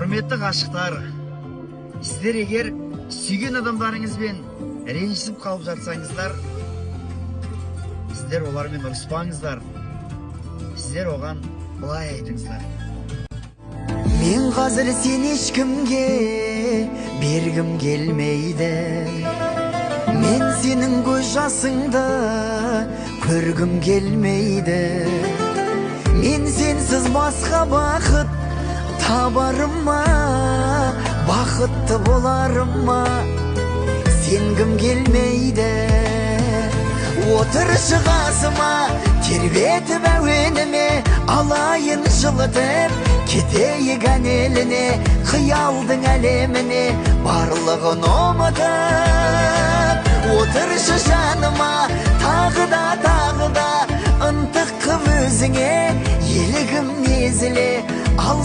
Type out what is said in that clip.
Құрметті ғашықтар, сіздер егер сүйген адамдарыңызбен ренжісіп қалып жатсаңыздар, сіздер олармен ұрыспаңыздар. Сіздер оған былай айтыңыздар: «Мен қазір сені ешкімге бергім келмейді, мен сенің көз жасыңды көргім келмейді, мен сенсіз басқа бақыт табарыма, бақытты боларыма сенгім келмейді. Отыршы қасыма, тербетіп әуеніме, алайын жылытып, кетейік ән еліне, қиялдың әлеміне, барлығын ұмытып. Отыршы жаныма, тағы да, тағы да ынтық қып өзіңе, елігім езіле ал».